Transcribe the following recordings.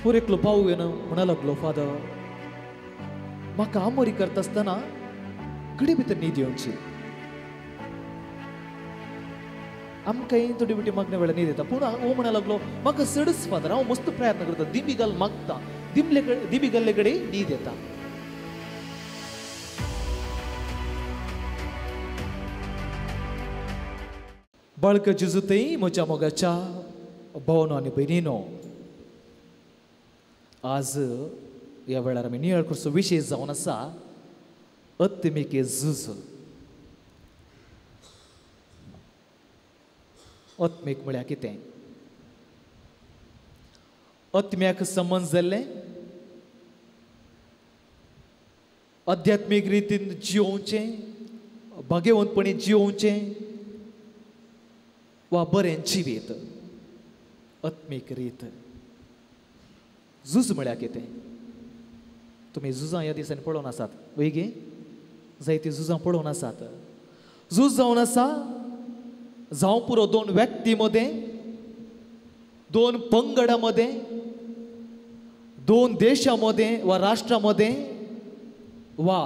पूर एकलो भाव येवन म्हणा लागलो, फादर म्हाका आमोरी करता आसतना घडी भितर न्हीद येवची. आमकांय थोडी बिटी मागण्या वेळार न्हीद येता, पूण हो म्हणा लागलो म्हाका चडच फादर, हांव मस्त प्रयत्न करता, दिमी घाल मागता, दिमी घाल्ले कडेन न्हीद येता. बाळक जेजू थंय म्हज्या मोगाच्या भावनो आनी भयणीनो, आज ह्या वेळार आमी नियाळ करचो विशय जावन आसा आत्मीक झूज. आत्मीक म्हळ्यार कितें? आत्म्याक संबंद जाल्लें आध्यात्मीक रितीन जियोवचें, भाग्यवंतपणी जियोवचें वा बरें जिवीत, आत्मीक रीत. झूज म्हळ्यार कितें? तुमी झुजां ह्या दिसांनी पळोवन आसात वय गे? जायतीं झुजां पळोवन आसात. झूज जावन आसा जावं पुरो दोन व्यक्ती मदें, दोन पंगडा मदें, दोन देशां मदें वा राष्ट्रां मदें, वा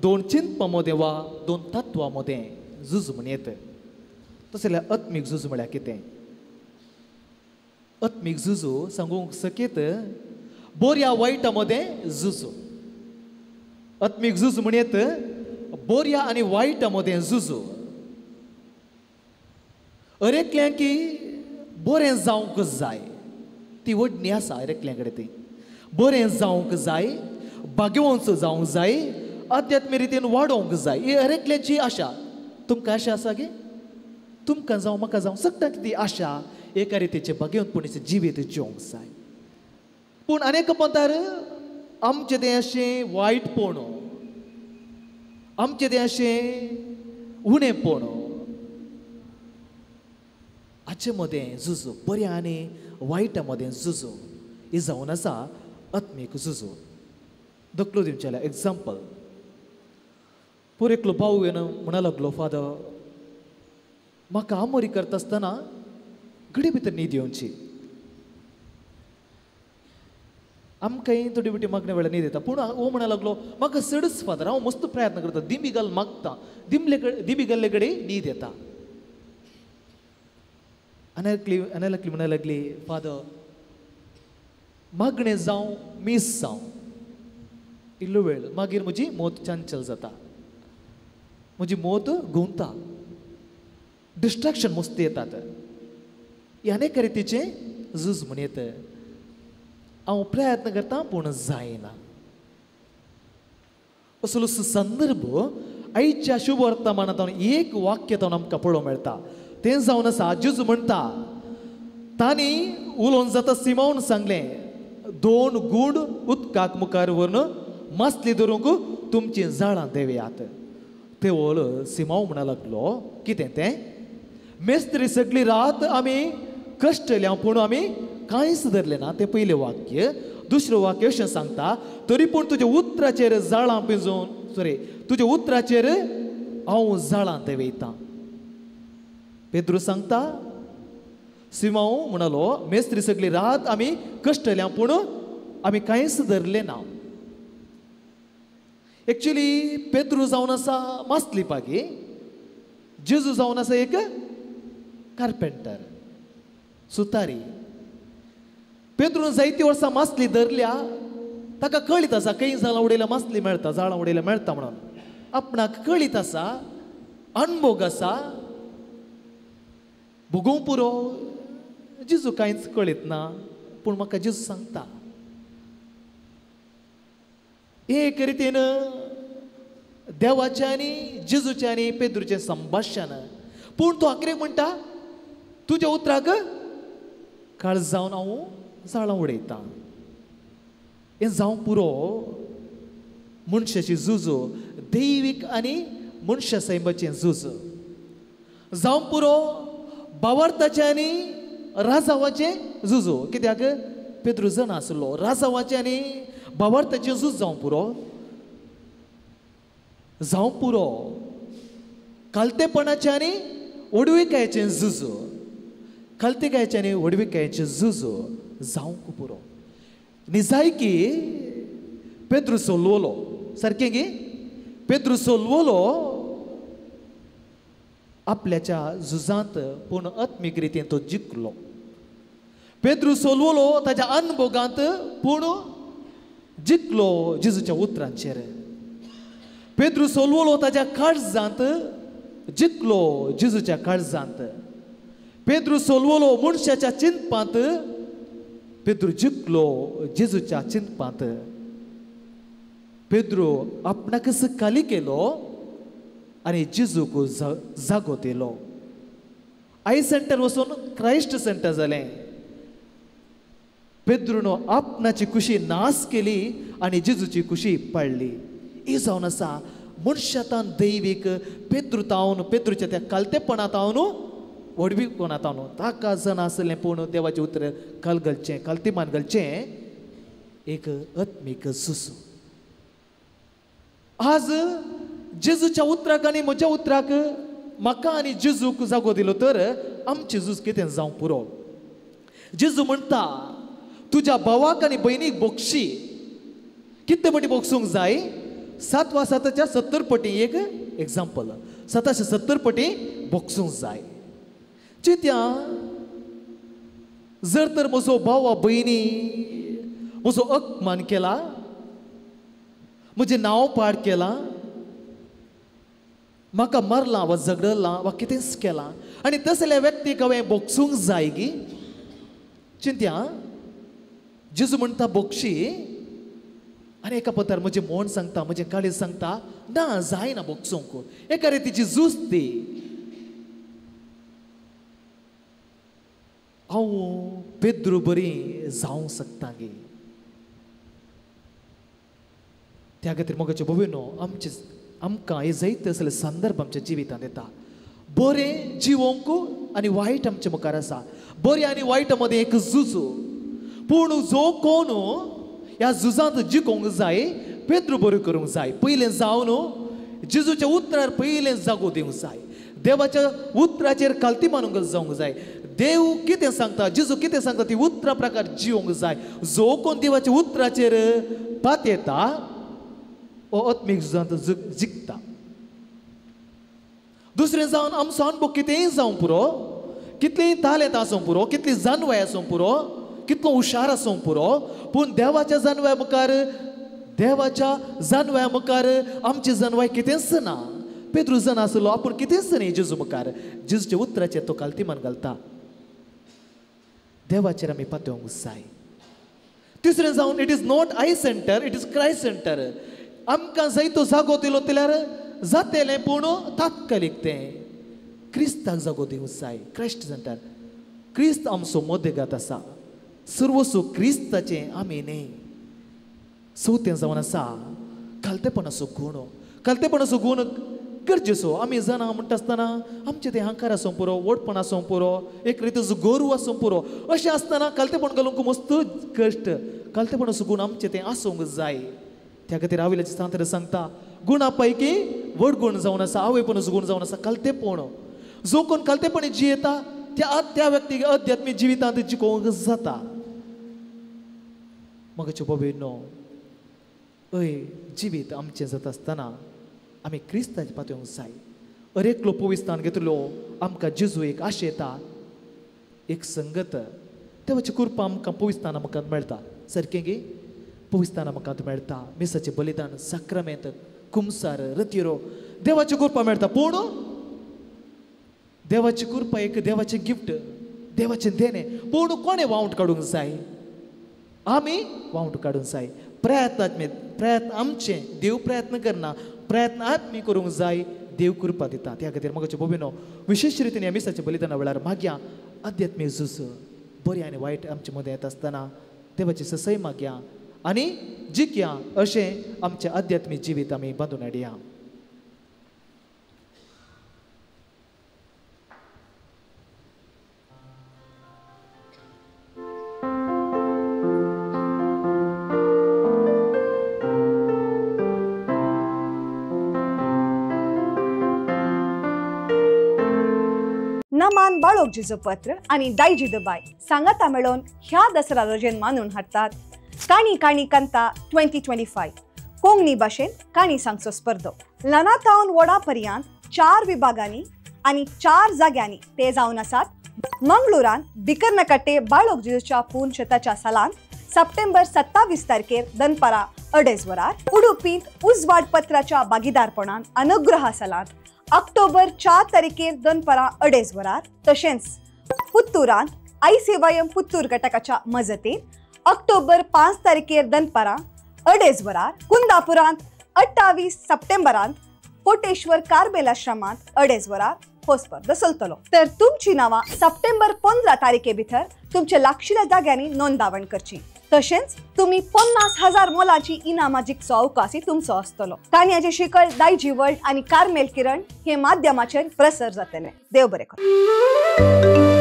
दोन चिंतपां मदें वा दोन तत्वां मदें झूज म्हण येत. तशें जाल्यार आत्मीक झूज म्हळ्यार कितें? आत्मीक झुजू सांगूंक सकेत बोऱ्या वायटा मदें झुजू. आत्मीक झूज म्हणयेत बोऱ्या आनी वायटा मदें झुजू. अरेकल्यांकी बरें जावंक जाय, ती वडणी आसा अरेकल्या कडेन, ती बरें जावंक जाय, भाग्यवंत जावंक जाय, आध्यात्मीक रितीन वाडोवंक जाय, ही अरेकल्याची आशा. तुमकां आशा आसा गे? तुमकां जावं म्हाका जावं सगळ्यांक ती आशा एका रितीचें भाग्यवंतपणीचें जिवीत जिवंक जाय. पूण अनेक पंथार आमचें तें अशें वायटपण, आमचें तें अशें उणेपण, हाचे मदें झुजू, बऱ्या आनी वायटा मदें झुजू, ही जावन आसा आत्मीक झुजू. दखलो दिवचें जाल्यार एग्जाम्पल, पूर एकलो भाव येवन म्हणा लागलो, फादर म्हाका आमोरी करता आसतना घडी भितर न्हीद येवची. आमकांय थोडी बिटी मागण्या वेळार न्हीद येता, पूण हो म्हणा लागलो म्हाका चडच फादर, हांव मस्त प्रयत्न करता, दिमी घाल मागता, दिमी घाल्ले कडेन न्हीद येता. आनी एकली म्हणा लागली, फादर मागणें जावं मीस जावं इल्लो वेळ मागीर म्हजी मोत चंचल जाता, म्हजी मोत घुंवता, डिस्ट्रेक्शन मस्त येतात. अनेक रितीचें झूज म्हण येत. हांव प्रयत्न करता पूण जायना. असलो संदर्भ आयच्या शुभ वर्तमानांत एक वाक्य तावन आमकां पळोवंक मेळटा, तें जावन आसा जेजू म्हणटा, तांणी उलोवन जाता सिमावन सांगलें, दोन गूण उदकाक मुखार व्हरून मासली धरूंक तुमचीं जाळां देवयात. तेवळ सिमांव म्हणा लागलो, कितें तें? मेस्त्री सगळी रात आमी कश्टल्या पूण आमी कांयच धरलें ना. तें पयलें वाक्य. दुसरें वाक्य अशें सांगता, तरी पूण तुज्या उतराचेर जाळां पिंजून, सॉरी, तुज्या उतराचेर हांव जाळां देंवयतां. पेद्रू सांगता, सिमांव म्हणालो, मेस्त्री सगळी रात आमी कश्टल्या पूण आमी कांयच धरलें ना. एक्चुली पेद्रू जावन आसा मासली पागी, जेजू जावन आसा एक कार्पेंटर, सुतारी. पेद्रून जायती वर्सां मासली धरल्या, ताका कळीत आसा खंय जाळां उडयल्या मासली मेळटा, जाळां उडयल्या मेळटा म्हणून आपणाक कळीत आसा, अणभोग आसा, भोगूंक पुरो. जेजू कांयच कळीत ना, पूण म्हाका जेजू सांगता. एक रितीन देवाचें आनी जेजूचें आनी पेद्रूचें संभाशण. पूण तो आखरेक म्हणटा, तुज्या उतराक काळ जावन हांव जाळां उडयतां. हें जावं पुरो मनशाची झुजू, दैवीक आनी मनशा सैमाचें झूज जावं पुरो, भावार्थाचें आनी राजावाचें झुजू. कित्याक पेद्रू जण आसलो, राजावाचें आनी भावार्थाचें झूज जावं पुरो, जावं पुरो कालतेपणाचें आनी ओडविकायेचें झुजू, खालतेकायेचें आनी व्हडविकायेचें झुजू जावंक पुरो. निजायकी पेद्रू सोलवलो सारकें गी पेद्रू सोलवलो आपल्याच्या झुजांत पूण आत्मीक रितीन तो जिखलो. पेद्रू सोलवलो ताच्या अनभोगांत पूण जिखलो जेजूच्या उतरांचेर. पेद्रू सोलवलो ताच्या काळजांत जिखलो जेजूच्या काळजांत. पेद्रू सोलवलो मनशाच्या चिंतपांत पेद्रू जिखलो जेजूच्या चिंतपांत. पेद्रू आपणाकच खाली केलो आनी जेजूक जागो दिलो. I centre वचून क्रायस्ट सेंटर जालें. पेद्रून आपणाची खुशी नाश केली आनी जेजूची खुशी पडली. ही जावन आसा मनशातान दैवीक पेद्रू तावन पेद्रूच्या त्या कालतेपणांत हांव व्हडवीपणांत हांव ताका जन आसलें पूण देवाचें उतर काल घालचें कालतीमान घालचें एक आत्मीक सुसू. आज जेजूच्या उतराक आनी म्हज्या उतराक म्हाका आनी जेजूक जागो दिलो तर आमचें झूज कितें जावं पुरो. जेजू म्हणटा तुज्या भावाक आनी भयणीक बोगशी. कितले पटी बोगसूंक जाय? 7 वा 770 पटी. एक एग्जाम्पल 770 पटी बोगसूंक जाय. चिंत्या जर तर म्हजो भाव वा भयणी म्हजो अपमान केला, म्हजें नांव पाड केलां, म्हाका मारलां वा झगडलां वा कितेंच केलां आनी तसल्या व्यक्तीक हांवें बोगसूंक जाय गी? चिंत्या जेजू म्हणटा बोगशी आनी एका पत्रार म्हजें मोन सांगता म्हजें काळीज सांगता ना जायना बोगसूंक. एका रितीची झूज ती. हांव पेद्रू बरी जावंक शकता गी? त्या खातीर मोगाचे भोविनो आमचे आमकां हे जायते असले संदर्भ आमच्या जिवितांत येता. बरें जिवोंक आनी वायट आमचे मुखार आसा. बरें आनी वायट मदें एक झूज. पूण जो कोण ह्या झुजांत जिखोंक जाय पेद्रू बरो करूंक जाय. पयलें जावन जेजूच्या उतरार पयलें जागो दिवंक जाय. देवाच्या उतराचेर कालती मानूंक जावंक जाय. देव कितें सांगता जेजू कितें सांगता ती उतरा प्रकार जिवंक जाय. जो कोण देवाच्या उतराचेर पातयेता हो आत्मीक झुजांत जिखता. दुसरें जावन आमचो अणभव कितेंय जावं पुरो, कितलींय तालेंत आसूंक पुरो, कितली जानवाय आसूंक पुरो, कितलो हुशार आसूंक पुरो, पूण देवाच्या जानव्या मुखार देवाच्या जानव्या मुखार आमची जानवाय कितेंच ना. पेद्रू जन आसलो आपूण कितेंच न्ही जेजू मुखार. जेजूच्या उतराचेर तो कालतीमान घालता. देवाचेर आमी पातयेवंक जाय. तिसरें जावन it is not I centre, it is Christ centre. आमकां जायतो जागो दिलो जाल्यार जातेलें पूण तात्कालीक तें क्रिस्ताक जागो दिवंक जाय. Christ centre. क्रिस्त आमचो मदेगात आसा. सर्वस्व क्रिस्ताचें आमी न्ही. चवथें जावन आसा खालतेपणाचो गूण. खालतेपणाचो गूण गरजेचो. आमी जाणां म्हणटा आसतना आमचें तें हांकार आसूंक पुरो, व्हडपण आसूंक पुरो, एक रितीचो गोरू आसूंक पुरो. अशें आसतना खालतेपण घालूंक मस्त कश्ट. खालतेपणाचो गूण आमचें तें आसूंक जाय. त्या खातीर आवयल्याचें सांत्र सांगता गुणा पैकी व्हड गूण जावन आसा आवयपणाचो गूण जावन आसा खालतेपण. जो कोण खालतेपणी जियेता त्या त्या व्यक्तीक अध्यात्मीक जिवितांत जिखोवंक जाता. मगाचे बाबीनो अय जिवीत आमचें जाता आसतना आमी क्रिस्ताचे पातयेवंक जाय. अरेकलो पविस्थान घेतलो आमकां जेजू एक आशेता एक संगत. देवाची कृपा आमकां पविस्थाना मुखार मेळटा. सारकें गी? पविस्थाना मुखार मेळटा. मिसाचें बलिदान, साक्रामेंत, कुमसार, रतिरो देवाची कृपा मेळटा. पूण देवाची कृपा एक देवाचें गिफ्ट, देवाचें देणें. पूण कोणें वावंट काडूंक जाय? आमी वावंट काडूंक जाय. प्रयत्न प्रयत्न आमचे देव प्रयत्न करना, प्रयत्न आमी करूंक जाय. देव कृपा दिता. त्या खातीर मोगाचे भोविनो विशेश रितीन ह्या मिसाच्या बलिदाना वेळार मागया अध्यात्मीक झूज बरें आनी वायट आमचे मदें येता आसतना देवाची ससय मागया आनी जिखया. अशें आमचें अध्यात्मीक जिवीत आमी बांदून हाडया. नमान बाळोगजीचो पत्र आनी दायजी दबाय सांगाता मेळोवन ह्या दसरा रजेन मानून हाडटात. काणी काणी कंता 2025 कोंकणी भाशेन काणी सांगचो स्पर्धो ल्हाना तावन वडा पर्यंत 4 विभागांनी आनी 4 जाग्यांनी ते जावन आसात. मंगळुरान बिकर्नकट्टे बाळोक जेजूच्या पूर्ण शेताच्या सालांत सप्टेंबर 27 तारखेर दनपारा 2:30 वरार, उडुपींत उजवाड पत्राच्या भागीदारपणान अनुग्रहा सालांत ऑक्टोबर 4 तारखेर दनपारा 2:30 वरार, तशेंच पुत्तूरांत आयसीवायम पुत्तूर घटकाच्या मजतीन ऑक्टोबर 5 तारखेर दनपारा 2:30 वरार, कुंदापुरांत 28 सप्टेंबरांत कोटेश्वर कार्मेल आश्रमांत 2:30 वरार हो स्पर्धा चलतलो. तर तुमची नांवां सप्टेंबर 15 तारखे भितर तुमच्या लागशिल्ल्या जाग्यांनी नोंदावण करची. तशेंच तुमी 50,000 मोलाची इनामां जिखचो अवकाशय तुमचो आसतलो. काणयाची शिकळ दायजी वर्ल्ड आनी कार्मेल किरण हे माध्यमाचेर प्रसार जातले. देव बरें करूं.